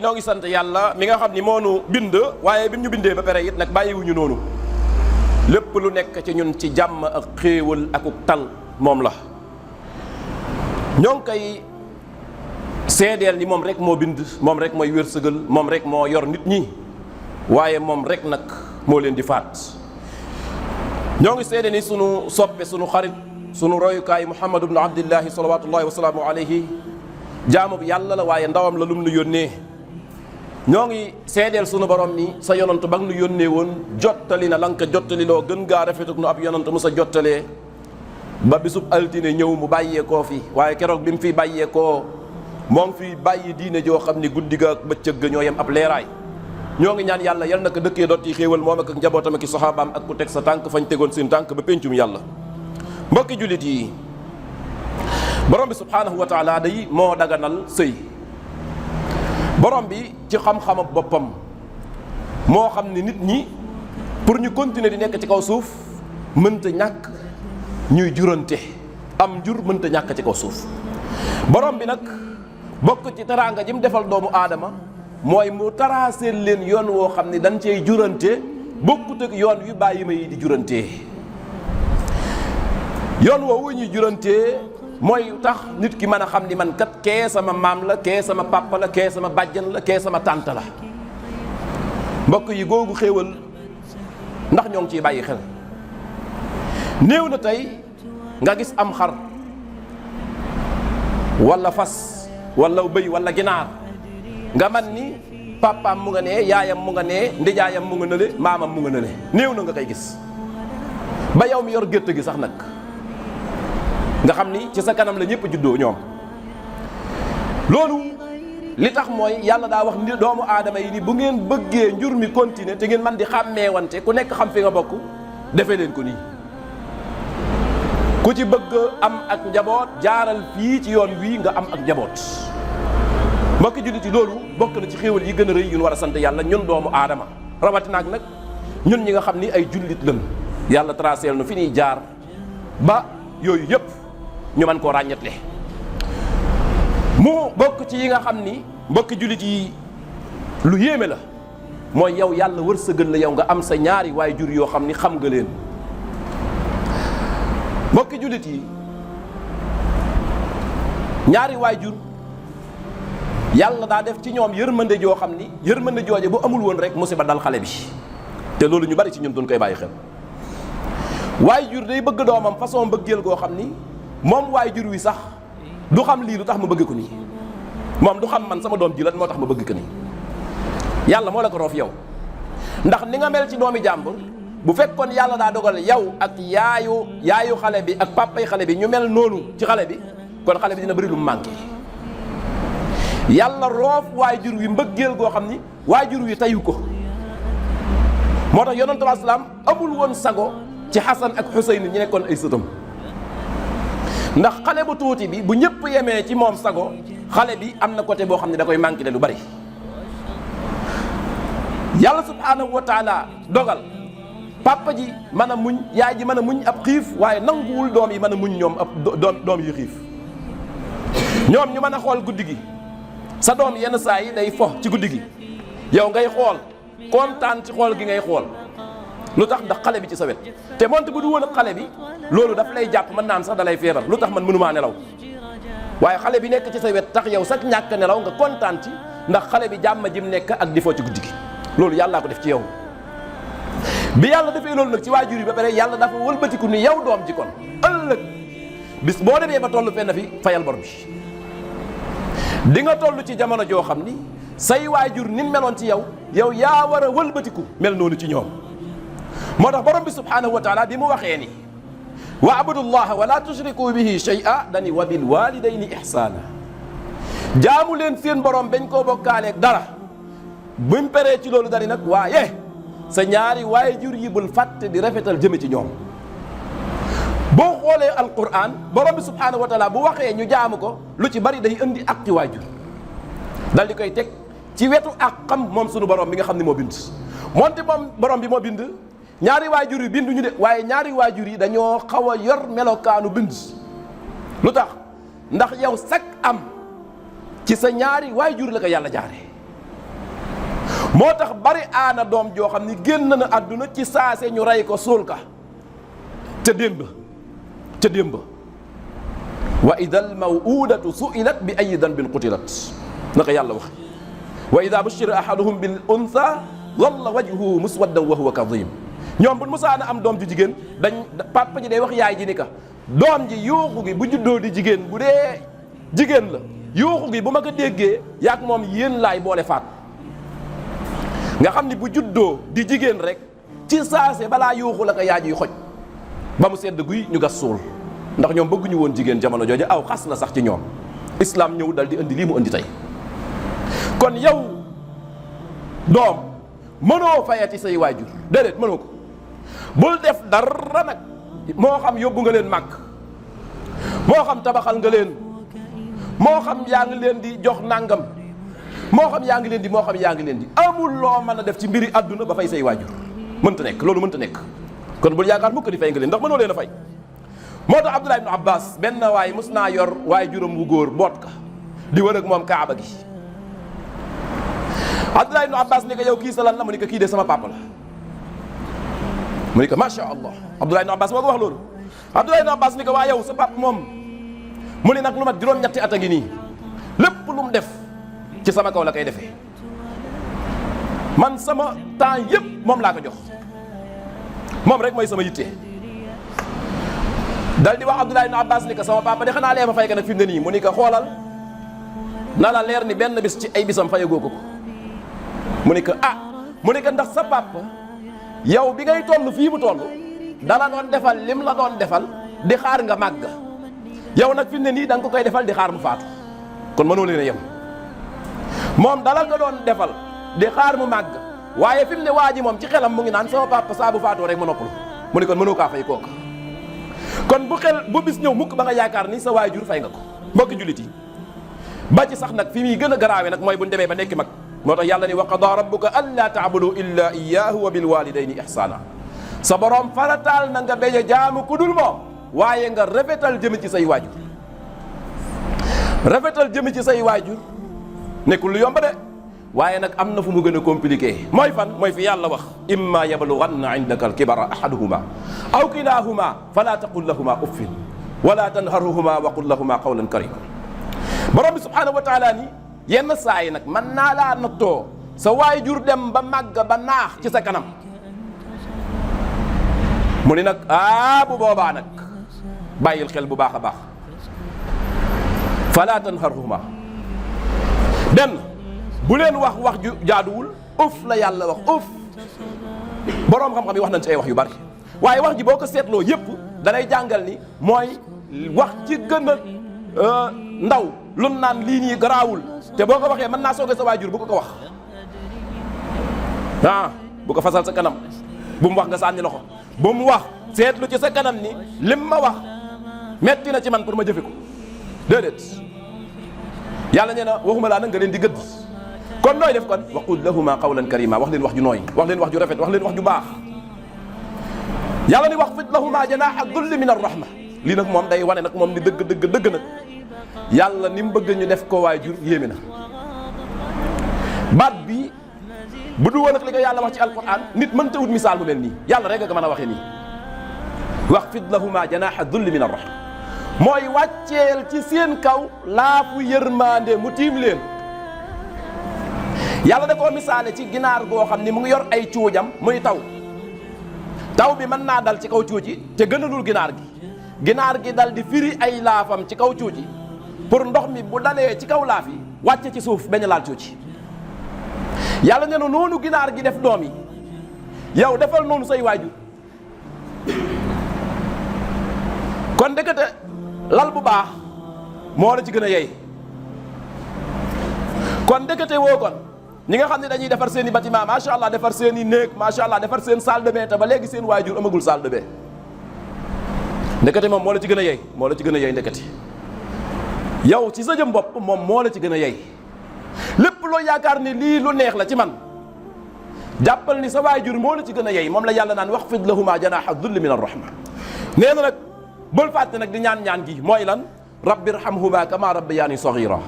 yi noo ngi sant yàlla mi nga xam ni moo nu bind waaye bi ñu bindee ba pare it nag bàyyiwuñu noonu lépp lu nekk ci ñun ci jàmm ak xéewal akuk tal moom la. ñoo ngi koy seedeel ni moom rek moo bind, moom rek mooy wërsëgal, moom rek moo yor nit ñi waaye moom rek nag moo leen di faat. ñoo ngi seede ni sunu soppe sunu xarit sunu royukaay Muhammad ibnu Abdillahi salawatullahi wa salaamu alayhi jaamu bi yàlla la waaye ndawam la lum nu yónnee. ñoo ngi seedeel sunu borom ni sa yonantu ba nga nu yónnee woon jottali na la nga ko jottali loo gën gaa rafetuk nu ab yonantu mu sa jottalee ba bisub altine ñëw mu bàyyeekoo fi waaye keroog bi mu fi bàyyeekoo moo ngi fi bàyyi diine joo xam ni guddi ga ak bëccëg ga ñoo yem ab leeraay. ñoo ngi ñaan yàlla yal na ko dëkkee doot yi xéewal moom ak njabootam ak i saxaabaam ak ku teg sa tànk fañ tegoon seen tànk ba péncum yàlla. mbokki jullit yi borom bi subhaanahu wa taala day moo daganal sëy. borom bi ci xam-xamam boppam moo xam ni nit ñi pour ñu continuer di nekk ci kaw suuf mënta ñàkk ñuy jurante, am njur mënta ñàkk ci kaw suuf. borom bi nag bokk ci teraanga ji mu defal doomu aadama mooy mu taraaseel leen yoon woo xam ni dañ cey jurante bokkut ak yoon wi bàyyi ma yi di jurante. yoon woowu ñuy jurante mooy tax nit ki mën a xam ni man kat kee sama maam la, kee sama papa la, kee sama bàjjan la, kee sama tànt la. mbokk yi googu xéewal ndax ñoo ngi ciy bàyyi xel. néew na tey nga gis am xar walla fas walla bëy walla ginaar nga man ni papaam mu nga nee, yaayam mu nga nee, ndijaayam mu nga nële, maamam mu nga nële. néew na nga koy gis ba yow mi yor gétt gi sax nag nga xam ni ci sa kanam la ñëpp juddoo ñoom. loolu li tax mooy yàlla daa wax ni doomu aadama yi ni bu ngeen bëggee njur mi continuer te ngeen man di xàmmeewante ku nekk xam fi nga bokk defee leen ko nii. ku ci bëgg am ak njaboot jaaral fii ci yoon wii nga am ak njaboot. mbokki jullit yi loolu bokk na ci xéewal yi gën a rëy yu ñu war a sant yàlla ñun doomu aadama rawatina ak nag ñun ñi nga xam ni ay jullit lañ yàlla tracé nu fi ñuy jaar ba yooyu yëpp ñu mën koo ràññatle. mu bokk ci yi nga xam ni mbokki jullit yi lu yéeme la mooy yow yàlla wërsëgal la yow nga am sa ñaari waajur yoo xam ni xam nga leen. mbokki jullit yi ñaari waajur yàlla daa def ci ñoom yërmande joo xam ni yërmande jooje bu amul woon rek musiba dal xale bi te loolu ñu bari ci ñun doon koy bàyyi xel. waajur day bëgg doomam façon bëggeel goo xam ni moom waajur wi sax du xam lii lu tax ma bëgg ko nii, moom du xam man sama doom ji lan moo tax ma bëgg ko nii. yàlla moo la ko roof yow ndax ni nga mel ci doomi jàmbur bu fekkoon yàlla daa dogal yow ak yaayu xale bi ak papay xale bi ñu mel noonu ci xale bi kon xale bi dina bëri lu mu manqué. yàlla roof waajur wi mbëggeel goo xam ni waajur wi tayu ko. moo tax yonent bi salaam amul woon sago ci Xasan ak Xuseyn ñi nekkoon ay sëtam ndax xale bu tuuti bi bu ñëpp yemee ci moom sago xale bi am na côté boo xam ne da koy manqué lu bari. yàlla subhaanahu wa taala dogal papa ji mën a muñ yaay ji mën a muñ ab xiif waaye nanguwul doom yi mën a muñ ñoom ab doom yi xiif. ñoom ñu mën a xool guddi gi sa doom yenn saa yi day fo ci guddi gi yow ngay xool kontaan ci xool gi ngay xool lu tax ndax xale bi ci sa wet te moonte bu du woon ak xale bi loolu daf lay jàpp mën naan sax da lay feebar lu tax man mënumaa nelaw waaye xale bi nekk ci sa wet tax yow sax ñàkk nelaw nga kontaan ci ndax xale bi jàmm ji mu nekk ak di fo ci guddi gi loolu yàllaa ko def ci yow. bi yàlla defee loolu nag ci waajur yi ba pare yàlla dafa wëlbatiku ni yow doom ji kon ëllëg bis boo demee ba toll fenn fi fayal bor bi di nga toll ci jamono joo xam ni say waajur ni meloon ci yow yaa war a wëlbatiku mel noonu ci ñoom. moo tax borom bi subhaanahu wa taala bi mu waxee ni wa abudullaha wala tushriku bihi shay'a dani wa bil walidayni ihsaana jaamu leen seen borom bañ koo bokkaaleeg dara buñ peree ci loolu dari nag waaye sa ñaari waajur yi bul fàtte di rafetal jëme ci ñoom. boo xoolee alquran borom bi subhaanahu wa taala bu waxee ñu jaamu ko lu ci bari day indi ak ci waajur dal di koy teg ci wetu ak xam moom sunu borom bi nga xam ne moo bind. moonte moom borom bi moo bind ñaari waajur yi binduñu de waaye ñaari waajur yi dañoo xaw a yor melokaanu bind. lu tax ndax yow sak am ci sa ñaari waajur la ko yàlla jaare moo tax bari aana doom joo xam ni génn na àdduna ci saase ñu rey ko suul ka ca démb wa ida al mawudatu suilat bi ayi danbin qutilat naka yàlla wax wa ida bushira ahaduhum bil untha walla wajhuhu muswaddan wa huwa kadim ñoom bu musaana am doom ji jigéen papa ji day wax yaay ji ni ka doom ji yuuxu gi bu juddoo di jigéen bu dee jigéen la yuuxu gi bu ma ko déggee yaak moom yéen laay boole faat nga xam ni bu juddoo di jigéen rek ci saase balaa yuuxu la ko yaay ji xoj ba mu sedd guy ñu gas suul ndax ñoom bëgguñu woon jigéen jamono jooju aw xas la sax ci ñoom islam ñëw dal di indi lii mu indi tey kon yow doom mënoo fayati say waajur déedéet mënoo ko bul def dara nag moo xam yóbbu nga leen màkk moo xam tabaxal nga leen moo xam yaa ngi leen di jox nangam moo xam yaa ngi leen di amul loo mën a def ci mbiri àdduna ba fay say waajur mënta nekk loolu mënta nekk kon bul yaakaar mukk di fay nga leen ndax mënoo leen a fay moo tax Abdullah ibn Abbas benn waay mus naa yor waaye juróom wu góor boot ka di wër ak moom kaaba gi Abdullah ibn Abbas ni ko yow kii sa lan la mu ni ko kii de sama papa la mu ni ko macha allah Abdullah ibn Abbas moo ko wax loolu Abdullah ibn Abbas ni ko waa yow sa papa moom mu ni nag lu mat juróom-ñetti at a ngi nii lépp lu mu def ci sama kaw la koy defee man sama temps yëpp moom laa ko jox moom rek mooy sama yitte dal di wax Abdullah ibn Abbas ni ko sama papa de xanaa lee ma fay ko nag fi mu ne nii mu ni ko xoolal na la leer ni benn bis ci ay bisam fayagoo ko mu ni ko mu ni ko ndax sa papa yow bi ngay toll fii mu toll dala doon defal lim la doon defal di xaar nga màgg yow nag fi mu ne nii da nga ko koy defal di xaar mu faatu kon mënoo leen a yem moom dala ko doon defal di xaar mu màgg waaye fi mu ne waa ji moom ci xelam mu ngi naan sama papa saa bu faatoo rek ma noppalu mu ni kon mënoo kaa fay kooka kon bu bis ñëw mukk ba nga yaakaar ni sa waajur fay nga ko mbokki jullit yi ba ci sax nag fi muy gën a garaawe nag mooy bu ñu demee ba nekk mag moo tax yàlla ni wa qadaa rabbuka allaa ta'budu illaa iyyaahu wa bil waalidayni ihsaana sa borom farataal na nga bañ a jaamu ku dul moom waaye nga rafetal jëme ci say waajur rafetal jëme ci say waajur nekkul lu yomb de waaye nag am na fu mu gën a compliqué mooy fan mooy fi yàlla wax imma yablughanna indaka alkibara ahaduhuma aw kilahuma fala taqul lahuma uffin wala tanharhuma wa qul lahuma qawlan karima borom bi subhanahu wa taala ni yenn saa yi nag mën naa laa nattoo sa waajur dem ba màgg ba naax ci sa kanam mu ni nag bu boobaa nag bàyyil xel bu baax a baax fala tanharhuma den bu leen wax ju jaaduwul uf la yàlla wax uf boroom xam-xam yi wax nañ ci ay wax yu bari waaye wax ji boo ko seetloo yépp danay jàngal ni mooy wax ci gën a ndaw lu naan lii nii garaawul te boo ko waxee mën naa sooge sa waajur bu ko wax bu ko fasal sa kanam bu mu wax nga sànni loxo bu mu wax seetlu ci sa kanam ni lim ma wax metti na ci man pour ma jëfe ko déedéet yàlla nee na waxuma laa nag nga leen di gëdd kon nooy def kon waqul lahuma qawlan karima wax leen wax ju nooy wax leen wax ju rafet wax leen wax ju baax yàlla ni wax fit lahuma janaaha dulli min arrahma lii nag moom day wane nag moom ni dëgg nag yàlla ni mu bëgg ñu def ko waajur yéeme na baat bi bu du woon ak li ko yàlla wax ci alquran nit mënta wut misaal bu mel nii yàlla rek nga mën a waxee nii wax fit lahuma janaaha dulli min arrahma mooy wàcceel ci seen kaw laafu yërmande mu tiim leen yàlla da koo misaale ci ginaar goo xam ni mu ngi yor ay cuujam muy taw bi mën naa dal ci kaw cuuci te gënalul ginaar gi dal di firi ay laafam ci kaw cuuci pour ndox mi bu dalee ci kaw laaf yi wàcce ci suuf bañ a laal cuuci yàlla nee na noonu ginaar gi def doom yi yow defal noonu say waajur kon ndekete lal bu baax moo la ci gën a yey kon ndekete woo kon ñi nga xam ne dañuy defar seen i bâtiment macha allah defar seen i néeg macha allah defar seen salle de bain te ba léegi seen waajur amagul salle de bain ndekete moom moo la ci gën a yey moo la ci gën a yey ndekete yow ci sa jëm bopp moom moo la ci gën a yey lépp loo yaakaar ni lii lu neex la ci man jàppal ni sa waajur moo la ci gën a yey moom la yàlla naan waxfid lahuma janaaha dulli min arrahma nee na nag bul fàtte nag di ñaan gi mooy lan rabbi irhamhuma kama rabbayani saghira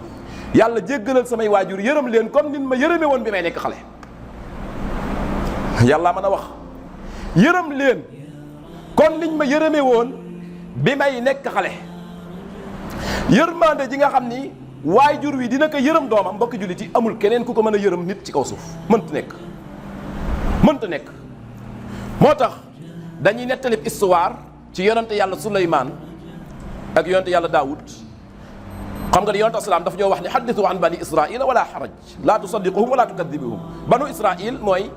yàlla jéggalal samay waajur yërëm leen comme nin ma yërëme woon bi may nekk xale yàlla mën a wax yërëm leen kon liñ ma yërëme woon bi may nekk xale. yërmande ji nga xam ni waajur wi dina ko yërëm doomam mbokki jullit yi amul keneen ku ko mën a yërëm nit ci kaw suuf mënta nekk moo tax dañuy nettali histoire ci yonente yàlla Suleymaan ak yonente yàlla Daawud xam nga ni yonente asalaam dafa ñoo wax ni xaddisu an bani israila wala xaraj laa tusaddiquhum wala tukadibuhum banu israil mooy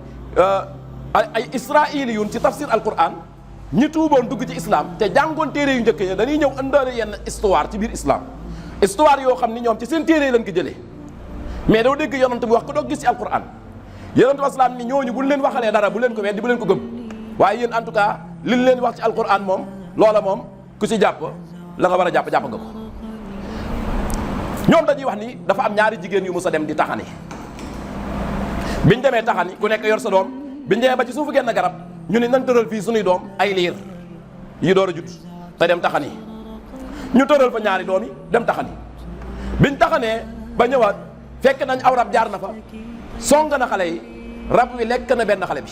ay israiliyun ci tafsir alquran ñi tuuboon dugg ci islam te jàngoon téere yu njëkk ya dañuy ñëw indaale yenn histoire ci biir islam histoire yoo xam ni ñoom ci seen téere lañ ko jëlee mais doo dégg yonent bi wax ko doo gis ci alquran yonent bi asalaam ni ñooñu buñ leen waxalee dara bu leen ko weddi bu leen ko gëm waaye yéen en tout cas liñ leen wax ci alquran moom loola moom ku ci jàpp la nga war a jàpp nga ko. ñoom dañuy wax ni dafa am ñaari jigéen yu mus a dem di taxani biñ demee taxani ku nekk yor sa doom biñ demee ba ci suufu genn garab ñu ne nan tëral fii suñuy doom ay liir yi door a jut te dem taxani ñu tëral fa ñaari doom yi dem taxani biñ taxanee ba ñëwaat fekk nañ aw rab jaar na fa song na xale yi rab wi lekk na benn xale bi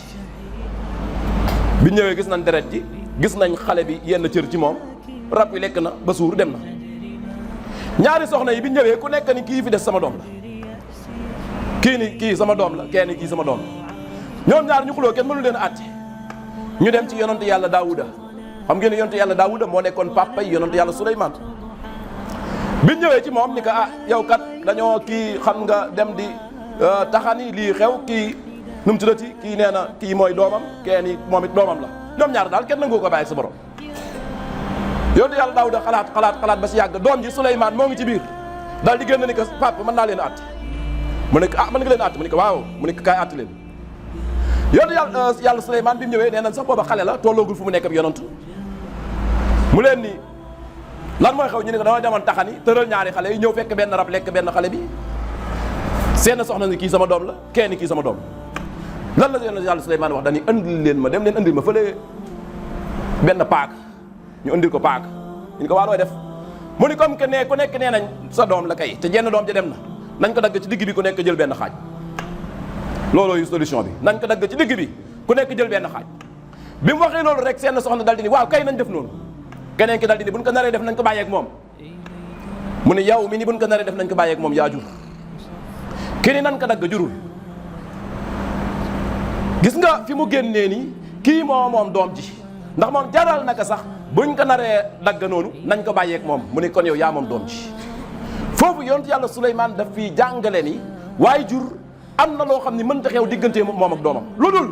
biñ ñëwee gis nañ deret ji gis nañ xale bi yenn cër ci moom rab wi lekk na ba suur dem na ñaari soxna yi biñ ñëwee ku nekk ni kii fi des sama doom la kii ni kii sama doom la kenn kii sama doom la ñoom ñaar ñu xuloo kenn mënu leen a àtte ñu dem ci yonent yàlla Daawuda xam ngeen ne yonent yàlla Daawuda moo nekkoon papa yi yonent yàlla Suleymaan biñ ñëwee ci moom ni ko yow kat dañoo kii xam nga dem di taxani lii xew kii nu mu tuddati kii nee na kii mooy doomam kenn moom it doomam la ñoom ñaar daal kenn nangu ko bàyyi sa borom yonent yàlla Daawuda xalaat ba si yàgg doom ji Suleymaan moo ngi ci biir daal di génn ni ko papa mën naa leen a àtte mu ne ko mën nga leen a àtte mu ne ko waaw mu ne ko kaay àtte leen yonent yàlla Suleymaan bi mu ñëwee nee nañ sax booba xale la tolloogul fu mu nekk ab yonent mu leen ni lan mooy xew ñu ne ko dama demoon taxani tëral ñaari xale yi ñëw fekk benn rab lekk benn xale bi seen soxna ni kii sama doom la kenn kii sama doom lan la yonent yàlla Suleymaan wax dañuy andil leen ma dem leen andil ma fële benn paak ñu andil ko paak ñu ko waa looy def mu ni comme que ne ku nekk nee nañ sa doom la kay te jenn doom ja dem na nañ ko dagg ci digg bi ku nekk jël benn xaaj looloo yu solution bi nañ ko dagg ci digg bi ku nekk jël benn xaaj bi mu waxee loolu rek seen soxna dal di ni waaw kay nañ def noonu keneen ki dal di ni buñ ko naree def nañ ko bàyyeeg moom mu ni yow mi ni buñ ko naree def nañ ko bàyyeeg moom yaa jur ki ni nan ko dagg jurul gis nga fi mu génnee nii kii moom doom ji ndax moom jaral naka sax buñ ko naree dagg noonu nañ ko bàyyeeg moom mu ni kon yow yaa moom doom ji foofu yonent yàlla Suleymaan daf fi jàngale ni waaye jur am na loo xam ni mënta xew diggante moom ak doomam lu dul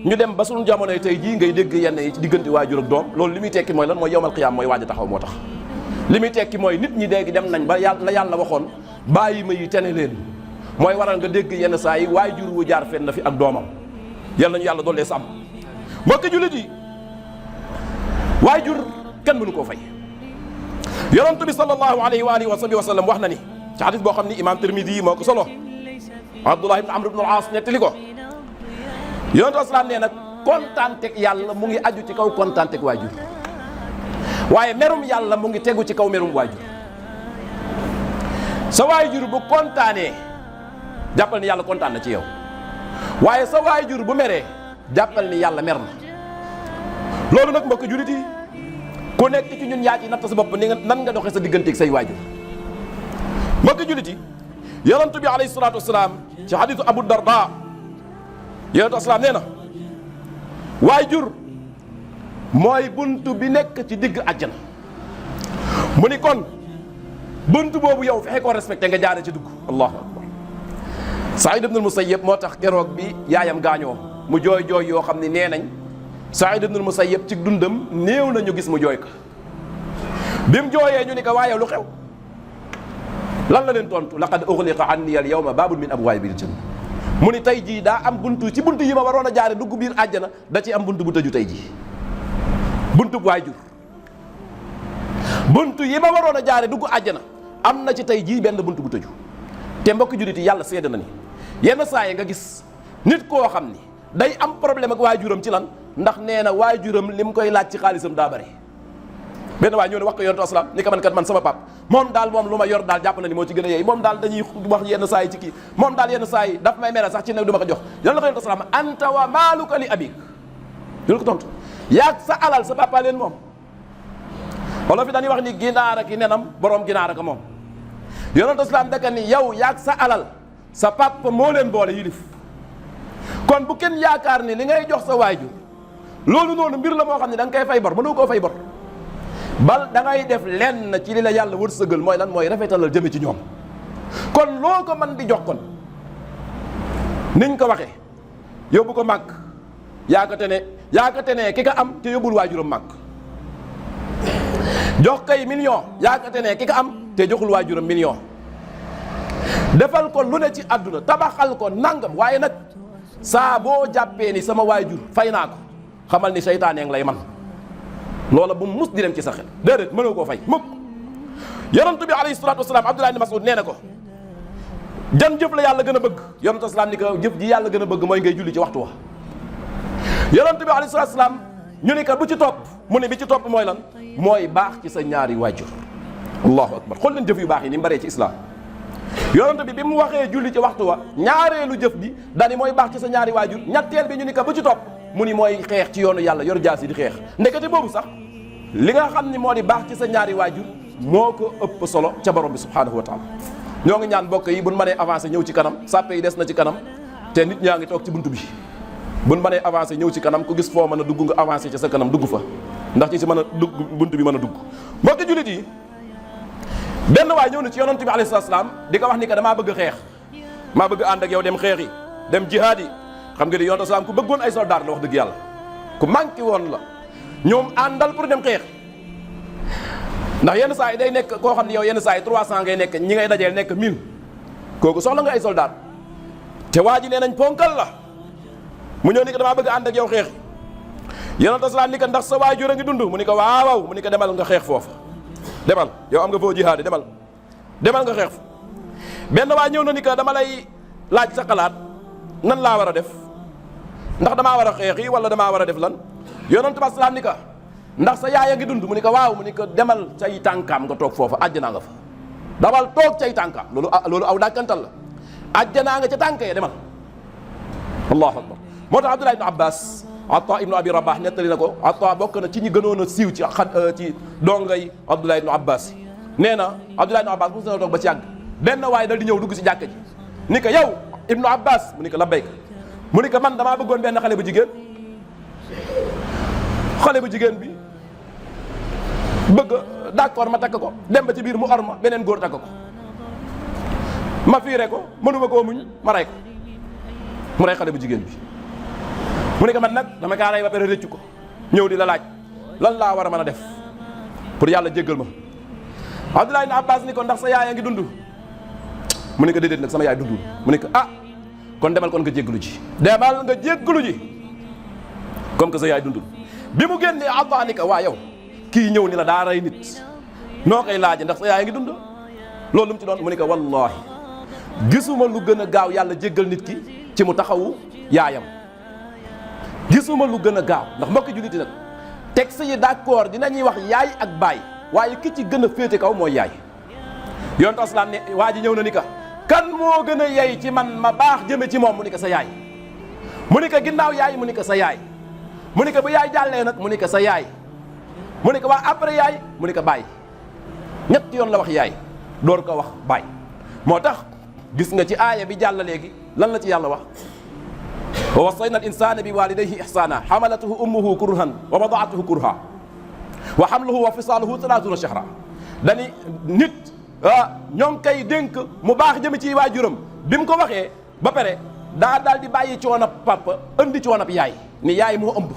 ñu dem ba suñu jamonoy tey jii ngay dégg yenn yi ci diggante waajur ak doom loolu li muy tekki mooy lan mooy yawmal qiyaam mooy waaj a taxaw moo tax li muy tekki mooy nit ñi dégg dem nañ ba yàlla waxoon bàyyi ma yi tene leen mooy waral nga dégg yenn saa yi waajur wu jaar fenn fi ak doomam yal nañu yàlla dollee sàmm mbokki jullit yi waajur kenn mënu koo fay yonent bi sallallahu alayhi wa alihi wa sallam wax na ni ci hadis boo xam ni imam Tirmidi yi moo ko solo Abdullah ibn Amr ibn al-As nettali ko yonent asalaam nee nag kontaanteeg yàlla mu ngi aju ci kaw kontaanteeg waajur waaye merum yàlla mu ngi tegu ci kaw merum waajur sa waajur bu kontaanee jàppal ni yàlla kontaan na ci yow waaye sa waajur bu meree jàppal ni yàlla mer na loolu nag mbokk jullit yi ku nekk ci ñun yaa ci natt sa bopp ni nga nan nga doxee sa digganteeg say waajur mbokk jullit yi yonent bi alayhi salaatu wasalaam ci hadiisu Abu Darda yonent asalaam nee na waajur mooy buntu bi nekk ci digg àjjana mu ni kon buntu boobu yow fexe koo respecté nga jaare ci dugg allahu akbar Saïd ibn al-Musayyib moo tax keroog bi yaayam gaañoo mu jooy yoo xam ne nee nañ Saïd ibn al-Musayyib ci dundam néew na ñu gis mu jooy ko bi mu jooyee ñu ni ko waaye lu xew lan la leen tontu laqad ughliqa anni al-yawma baabun min abwaabil janna mu ni tey jii daa am buntu ci buntu yi ma waroon a jaare dugg biir àjjana da ci am buntu bu tëju tey jii buntu waajur buntu yi ma waroon a jaare dugg àjjana am na ci tey jii benn buntu bu tëju te mbokk jullit yi yàlla seede na ni yenn saa yi nga gis nit koo xam ni day am problème ak waajuram ci lan ndax nee na waajuram li mu koy laaj ci xaalisam daa bare benn waay ñëw ne wax ko yonent asalaam ni ko man sama pap moom daal moom lu ma yor daal jàpp na ni moo ci gën a yeey moom daal dañuy wax yenn saa yi ci kii moom daal yenn saa yi daf may mere sax ci ne du ma ko jox yàlla na ko yonent asalaam anta wa maaluka li abik yolu ko tontu yaag sa alal sa papa leen moom wala fi dañuy wax ni ginaar ak nenam borom ginaar ak moom yonent asalaam daka ni yow yaag sa alal sa papa moo leen boole yilif kon bu kenn yaakaar ni li ngay jox sa waajur loolu noonu mbir la moo xam ne da nga koy fay bor mënoo koo fay bor bal da ngay def lenn ci li la yàlla wërsëgal mooy lan mooy rafetalal jëme ci ñoom kon loo ko mën di jox kon niñ ko waxee yóbbu ko màgg yaakate ne ki ka am te yóbbul waajuram màgg jox kay million yaakate ne ki ka am te joxul waajuram million defal ko lu ne ci àdduna tabaxal ko nangam waaye nag saa boo jàppee ni sama waajur fay naa ko xamal ni seytaane ngi lay man loola bu mus di dem ci sa xel déedéet mënoo koo fay mukk yonent bi alayhi salaatu wasalaam Abdullah ibn Mas'ud nee na ko jan jëf la yàlla gën a bëgg yonent asalaam ni ko jëf ji yàlla gën a bëgg mooy ngay julli ci waxtu wa yonent bi alayhi salaatu wasalaam ñu ni ko bu ci topp mu ne bi ci topp mooy lan mooy baax ci sa ñaari waajur allahu akbar xool leen jëf yu baax yi ni mbaree ci islam yonent bi mu waxee julli ci waxtu wa ñaareelu jëf bi dani mooy baax ci sa ñaari waajur ñetteel bi ñu ni ko bu ci topp mu ni mooy xeex ci yoonu yàlla yor jaasi di xeex ndekete boobu sax li nga xam ni moo di baax ci sa ñaari waajur moo ko ëpp solo ca borom bi subhaanahu wa taala ñoo ngi ñaan mbokk yi buñ mënee avancé ñëw ci kanam sàppe yi des na ci kanam te nit ñaa ngi toog ci buntu bi buñ mënee avancé ñëw ci kanam ku gis foo mën a dugg nga avancé ci sa kanam dugg fa ndax ci si mën a dugg buntu bi mën a dugg mbokki jullit yi benn waay ñëw na ci yonent bi alayhi salaam di ko wax ni que damaa bëgg xeex maa bëgg ànd ak yow dem xeex yi dem jihaad yi xam nga ni yonent salaam ku bëggoon ay soldat la wax dëgg yàlla ku manqué woon la ñoom àndal pour dem xeex ndax yenn saa yi day nekk koo xam ne yow yenn saa yi 300 ngay nekk ñi ngay dajeel nekk 1000 kooku soxla nga ay soldat te waa ji nee nañ ponkal la mu ñëw ni ko damaa bëgg ànd ak yow xeex yonent salaam ni ko ndax sa waajur a ngi dund mu ni ko waaw mu ni ko demal nga xeex foofa demal yow am nga foo jihaade demal nga xeex fa benn waa ñëw na ni ko dama lay laaj sa xalaat nan laa war a def ndax damaa war a xeex yi wala damaa war a def lan yonent bi salaam ni ko ndax sa yaay a ngi dund mu ni ko waaw mu ni ko demal cay tànkaam nga toog foofa àjjanaa nga fa damal toog cay tànkaam loolu aw dàkkantal la àjjanaa nga ca tànk ya demal allahu akbar moo tax Abdullah ibn Abbas Atta ibnu Abi Rabah nettali na ko Atta bokk na ci ñi gënoon a siiw ci dongay Abdullah ibnu Abbas nee na Abdullah ibnu Abbas mos na toog ba ci yàgg benn waaye dal di ñëw dugg si jàkka ji ni ko yow ibnu Abbas mu ni ko labbayk mu ni ko man damaa bëggoon benn xale bu jigéen bi bëgg d'accord ma takk ko dem ba ci biir mu or ma beneen góor takk ko ma fiire ko mënuma koo muñ ma rey ko mu rey xale bu jigéen bi mu ne ko man nag dama kaa rey ba pare rëccu ko ñëw di la laaj lan laa war a mën a def pour yàlla jéggal ma Abdullah ibn Abbas ni ko ndax sa yaay a ngi dund mu ne ko déedéet nag sama yaay dundul mu ne ko kon demal kon nga jéggalu ji demal nga jéggalu ji comme que sa yaay dundul bi mu génnee Atta ni ko waa yow kii ñëw ni la daa rey nit noo koy laaje ndax sa yaay a ngi dund loolu lu mu ci doon mu ne ko wallahi gisuma lu gën a gaaw yàlla jéggal nit ki ci mu taxawu yaayam gisuma lu gën a gaaw ndax mbokki julliti nag texte yi d'accord dinañuy wax yaay ak baay waaye ki ci gën a féete kaw mooy yaay yonent asalaam ne waa ji ñëw na ni ka kan moo gën a yey ci man ma baax jëme ci moom mu ni ko sa yaay mu ni ko ginnaaw yaay mu ni ko sa yaay mu ni ko bu yaay jàllee nag mu ni ko sa yaay mu ni ko waa après yaay mu ni ko baay ñett yoon la wax yaay door ko wax baay moo tax gis nga ci aaya bi jàll léegi lan la ci yàlla wax wa wassayna al insana bi walidayhi ihsana hamalatuhu ummuhu kurhan wa wadaatuhu kurha wa hamluhu wa fisaaluhu 30 shahra dani nit ñoo ngi koy dénk mu baax jëme ci waajuram bi mu ko waxee ba pare daa daal di bàyyi coonab papa andi coonab yaay ni yaay moo ëmb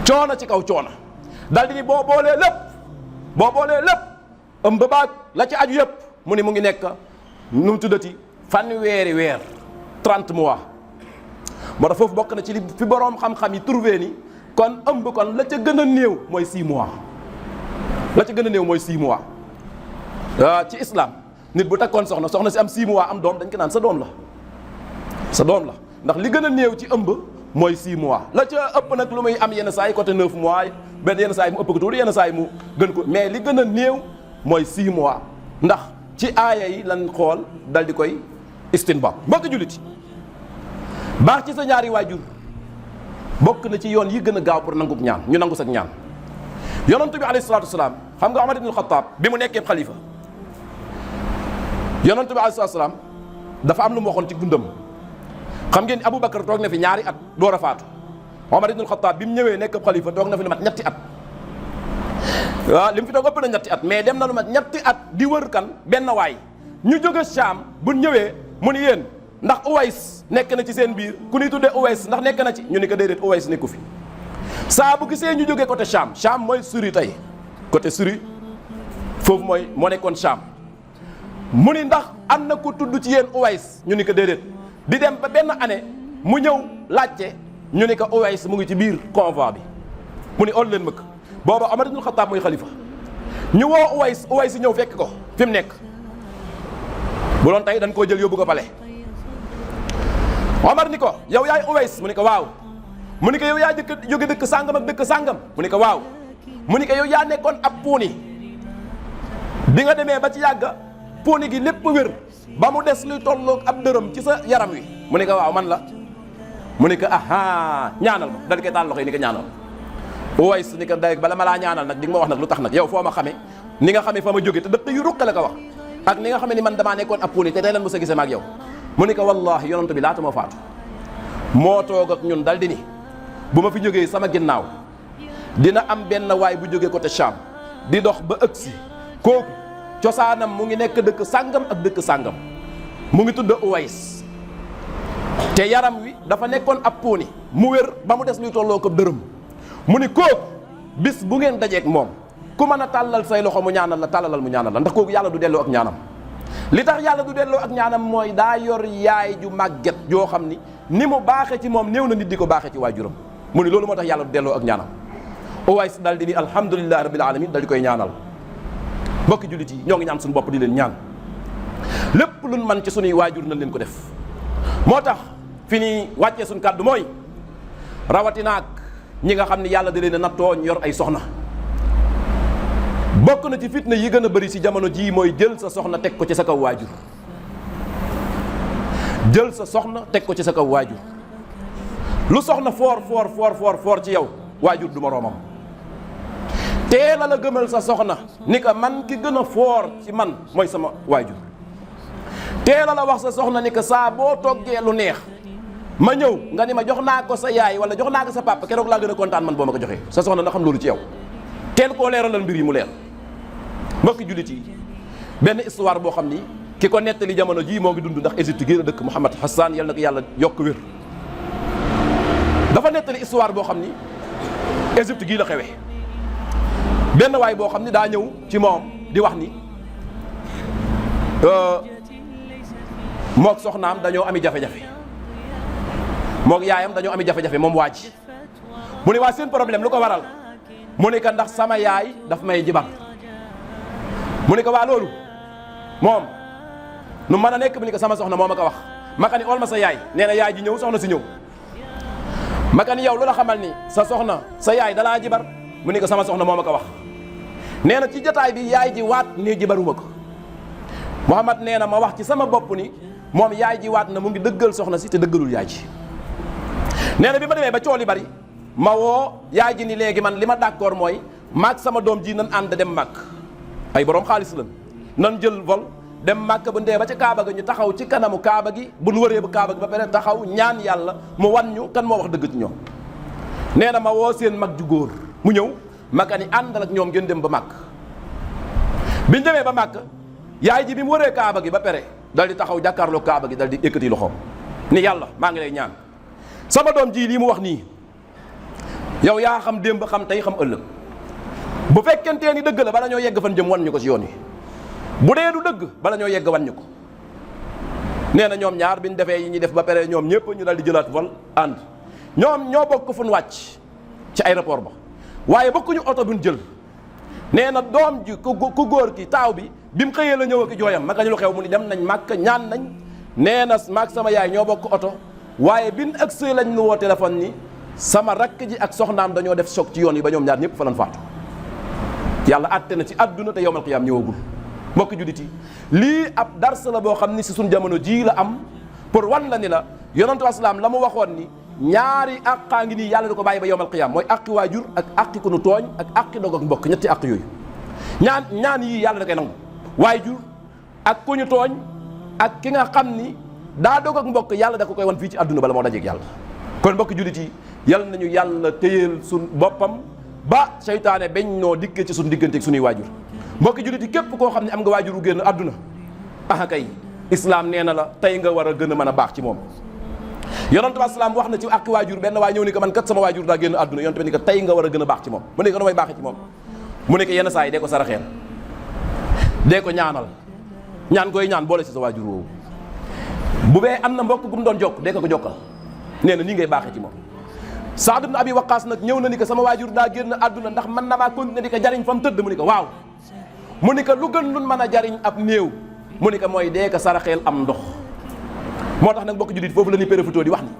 coono ci kaw coono daal di ni boo boolee lépp ëmb baag la ci aju yëpp mu ni mu ngi nekk nu mu tuddati fanweeri weer 30 mois moo tax foofu bokk na ci li fi boroom xam-xam yi trouvé ni kon ëmb kon la ca gën a néew mooy 6 mois la ca gën a néew mooy 6 mois ci islam nit bu takkoon soxna si am 6 mois am doom dañ ko naan sa doom la ndax li gën a néew ci ëmb mooy 6 mois la ca ëpp nag lu muy am yenn saa yi côté 9 mois benn yenn saa yi mu ëpp ko tuuti yenn saa yi mu gën ko mais li gën a néew mooy 6 mois ndax ci aaya yi lan xool dal di koy istinbaat. mbokk jullit baax ci sa ñaari waajur bokk na ci yoon yi gën a gaaw pour nanguk ñaan ñu nangu sak ñaan. yonentu bi alayhi salaatu wasalaam xam nga Omar ibnul Xattaab bi mu nekkee xalifa yonentu bi alayhi salaatu wasalaam dafa am lu mu waxoon ci dundam xam ngeen Aboubacar toog na fi ñaari at door a faatu Omar ibnul Xattaab bi mu ñëwee nekk xalifa toog na fi lu mat ñetti at. waaw li mu fi toog ëpp na ñetti at mais dem na lu mat ñetti at di wër kan benn waay ñu jóge Shaam bu ñëwee mu ni yéen ndax Uways nekk na ci seen biir ku ñuy tuddee Uways ndax nekk na ci ñu ni ko déedéet Uways nekku fi. saa bu gisee ñu jógee côté Cham Cham mooy Syrie tey côté Syrie foofu moo nekkoon Cham mu ni ndax am na ku tudd ci yéen Uways ñu ni ko déedéet di dem ba benn année mu ñëw laajte ñu ni ko Uways mu ngi ci biir convoi bi mu ni ol leen mëkk booba Omar ibn Khattab mooy xalifa ñu woo Uways ñëw fekk ko fi mu nekk bu doon tey dañ koo jël yóbbu ko pale Omar ni ko yow yaay Uways mu ni ko waaw mu ni ko yow yaa jóge dëkk sàngam ak dëkk sàngam mu ni ko waaw mu ni ko yow yaa nekkoon ab puuni bi nga demee ba ci yàgga puuni gi lépp wér ba mu des luy tolloog ab dërëm ci sa yaram wi mu ni ko waaw man la mu ni ko aha ñaanal ma dal koy taal loxo yi ni ko ñaanal Uways ni ko day bala ma laa ñaanal nag di nga ma wax nag lu tax nag yow foo ma xamee ni nga xamee fa ma jóge te dëkk yu ruqe la ko wax ak ni nga xamee ni man damaa nekkoon ab puuni te tey lan mos a gisee ma ak yow mu ni ko wallahi yonent bi laata ma faatu moo toog ak ñun dal di ni bu ma fi jógee sama ginnaaw dina am benn waay bu jógee côté Cham di dox ba ëgsi kooku cosaanam mu ngi nekk dëkk sàngam ak dëkk sàngam mu ngi tudd Uways te yaram wi dafa nekkoon ab puuni mu wér ba mu des luy tolloo ko dërëm mu ni kooku bis bu ngeen dajeek moom ku mën a tàllal say loxo mu ñaanal la tàllalal mu ñaanal la ndax kooku yàlla du delloo ak ñaanam li tax yàlla du delloo ak ñaanam mooy daa yor yaay ju màgget joo xam ni mu baaxee ci moom néew na nit di ko baaxee ci waajuram mu ni loolu moo tax yàlla du delloo ak ñaanam Uways dal di ni alhamdulillahi rabbil alamin dal di koy ñaanal mbokki jullit yi ñoo ngi ñaan suñu bopp di leen ñaan lépp luñ man ci suñuy waajur nañ leen ko def moo tax fi ni wàccee suñ kàddu mooy rawatinaak ñi nga xam ni yàlla da leen a nattoo ñu yor ay soxna bokk na ci fitna yi gën a bëri ci jamono jii mooy jël sa soxna teg ko ci sa kaw waajur jël sa soxna teg ko ci sa kaw waajur lu soxna foor ci yow waajur du moroomam teel a la gëmal sa soxna ni ko man ki gën a foor ci man mooy sama waajur teel a la wax sa soxna ni ko saa boo toggee lu neex ma ñëw nga ni ma jox naa ko sa yaay wala jox naa ko sa papa keroog laa gën a kontaan man boo ma ko joxee sa soxna na xam loolu ci yow teel koo leeralal mbir yi mu leer mbokki jullit yi benn histoire boo xam ni ki ko nettali jamono jii moo ngi dund ndax Égypte gën a dëkk Mouhamad Hassan yal na ko yàlla yokk wér dafa nettali histoire boo xam ni Égypte gii la xewee benn waay boo xam ni daa ñëw ci moom di wax ni mook soxnaam dañoo ami jafe-jafe mook yaayam dañoo ami jafe-jafe moom waa ji mu ne waa seen problème lu ko waral mu ne ko ndax sama yaay daf may jibar mu ne ko waa loolu moom nu mën a nekk mu ne ko sama soxna moo ma ko wax maka ni ol ma sa yaay nee na yaay ji ñëw soxna si ñëw maka ni yow lu la xamal ni sa soxna sa yaay dalaa jibar mu ne ko sama soxna moo ma ko wax nee na ci jotaay bi yaay ji waat ni jibaruma ko Muhammad nee na ma wax ci sama bopp ni moom yaay ji waat na mu ngi dëggal soxna si te dëggalul yaay ji nee na bi ma demee ba cool yi bari ma woo yaay ji ni léegi man li ma d'accord mooy maag sama doom ji nan ànd dem màkk ay borom xaalis lan nan jël vol dem màkk bu ndee ba ca kaaba ga ñu taxaw ci kanamu kaaba gi bu nu wëree ba kaaba gi ba pare taxaw ñaan yàlla mu wan ñu kan moo wax dëgg ci ñoom nee na ma woo seen mag ju góor mu ñëw maka ni àndal ak ñoom ngeen dem ba màkk biñ demee ba màkk yaay ji bi mu wëree kaaba gi ba pare dal di taxaw jàkkaarloo kaaba gi dal di yëkkati loxoom ni yàlla maa ngi lay ñaan sama doom ji lii mu wax nii yow yaa xam démb xam tey xam ëllëg bu fekkentee ni dëgg la bala ñoo yegg fan jëm wan ñu ko ci yoon wi bu dee du dëgg bala ñoo yegg wan ñu ko nee na ñoom ñaar bi ñu defee yi ñuy def ba pare ñoom ñëpp ñu dal di jëlaat vol ànd ñoom ñoo bokk fu ñu wàcc ci aéroport ba waaye bokkuñu oto bu ñu jël nee na doom ji ku góor ki taaw bi mu xëyee la ñëw ak jooyam maka ñu lu xew mu ni dem nañ màkk ñaan nañ nee na maag sama yaay ñoo bokk oto waaye bin ak sëy lañ nu woo téléphone ni sama rakk ji ak soxnaam dañoo def choc ci yoon yi ba ñoom ñaar ñëpp fa lañ faatu. yàlla àtte na ci àdduna te yowmal qiyaam ñëwagul. mbokki jullit yi lii ab dars la boo xam ni si suñ jamono jii la am pour wan la ni la yonentu islaam la mu waxoon ni ñaari àqaa ngi nii yàlla da ko bàyyi ba yowmal qiyaam mooy àqi waajur ak àqi ku nu tooñ ak àqi dog ak mbokk ñetti àq yooyu ñaan yii yàlla da koy nangu waajur ak ku ñu tooñ ak ki nga xam ni daa dog ak mbokk yàlla da ko koy wan fii ci àdduna bala moo dajeeg yàlla. kon mbokki jullit yi yal nañu yàlla téyeel suñ boppam ba seytaane bañ noo dikkee ci suñ digganteeg suñuy waajur. mbokki jullit yi képp koo xam ne am nga waajur wu génn àdduna ah kay islaam nee na la tey nga war a gën a mën a baax ci moom. yonent bi salaam wax na ci ak waajur benn waay ñëw ni ko man kat sama waajur daa génn àdduna yonent bi ni ko tey nga war a gën a baax ci moom mu ne ko damay baaxee ci moom mu ne ko yenn saa yi dee ko saraxeel dee ko ñaanal ñaan koy ñaan boole ci sa waajur woowu bu bee am na mbokk gu mu doon jokk dee ko jokkal nee na nii ngay baaxee ci moom. Saad ibn Abi Waqaas nag ñëw na ni ko sama waajur daa génn àdduna ndax man na maa continuer di ko jariñ fa mu tëdd mu ni ko waaw mu ni ko lu gën lu mën a jariñ ab néew mu ni ko mooy dee ko saraxeel am ndox. moo tax nag mbokk jullit foofu la ñuy profité di wax ni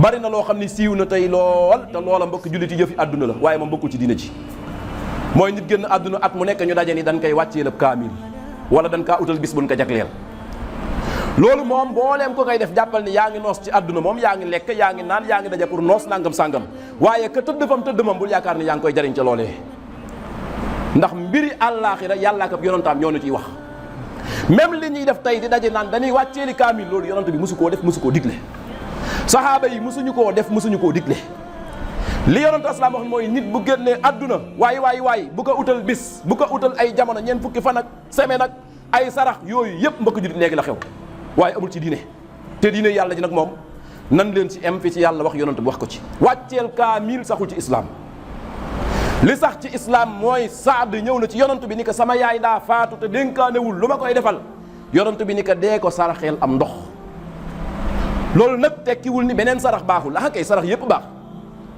bari na loo xam ni siiw na tey lool te loola mbokk jullit yi yëfi àdduna la waaye moom bokkul ci diina ji mooy nit génn àdduna at mu nekk ñu daje ni dañ koy wàcceel ab kaamil wala dañ kaa utal bis buñ ko jagleel. loolu moom mbooleem ko koy def jàppal ni yaa ngi noos ci àdduna moom yaa ngi lekk yaa ngi naan yaa ngi daje pour noos nangam sàngam waaye ka tëdd fam tëdd moom bul yaakaar ni yaa ngi koy jariñ ca loolee ndax mbiri àllaaxira yàllaa ak yonantaam ñoo ñu ciy wax. même li ñuy def tey di daje naan dañuy wàcceeli kaamil loolu yonent bi mosu koo def mosu koo digle saxaaba yi mosuñu koo def mosuñu koo digle li yonent islaam wax mooy nit bu génnee àdduna waay bu ko utal bis bu ko utal ay jamono ñeent fukki fan ak semaine ak ay sarax yooyu yëpp mbokk jullit léegi la xew waaye amul ci diine te diine yàlla ji nag moom nan leen ci am fi ci yàlla wax yonent bi wax ko ci wàcceel kaamil saxul ci islam. li sax ci islam mooy Saad ñëw na ci yonent bi ni ko sama yaay daa faatu te dénkaanewul lu ma koy defal yonent bi ni ko dee ko saraxeel am ndox loolu nag tekkiwul ni beneen sarax baaxul ah kay sarax yëpp baax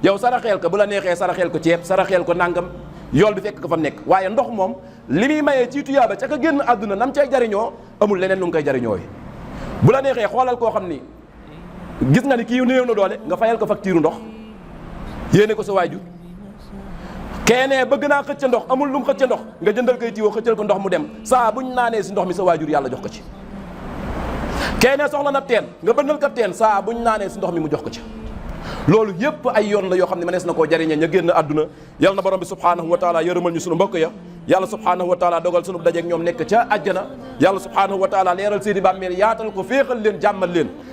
yow saraxeel ko bu la neexee saraxeel ko ceeb saraxeel ko nangam yool bi fekk ko fa mu nekk waaye ndox moom li muy mayee ci tuyaaba ca ka génn àdduna nam cay jariñoo amul leneen lu nga koy jariñoo bu la neexee xoolal koo xam ni gis nga ni kii néew na doole nga fayal ko facture ndox yéene ko sa waajur keenee bëgg naa xëcc ndox amul lu mu xëcc ndox nga jëndal koy tiwo xëccal ko ndox mu dem saa buñ naanee si ndox mi sa waajur yàlla jox ko ci keenee soxla na teen nga bëndal ko teen saa buñ naanee si ndox mi mu jox ko ci loolu yépp ay yoon la yoo xam ne mënees na koo jariñee ña génn àdduna yàlla na borom bi subhaanahu wa taala yërëmal ñu sunu mbokk ya yàlla subhaanahu wa taala dogal sunu dajeeg ñoom nekk ca àjjana yàlla subhaanahu wa taala leeral seeni bàmmeel yaatal ko féexal leen jàmmal leen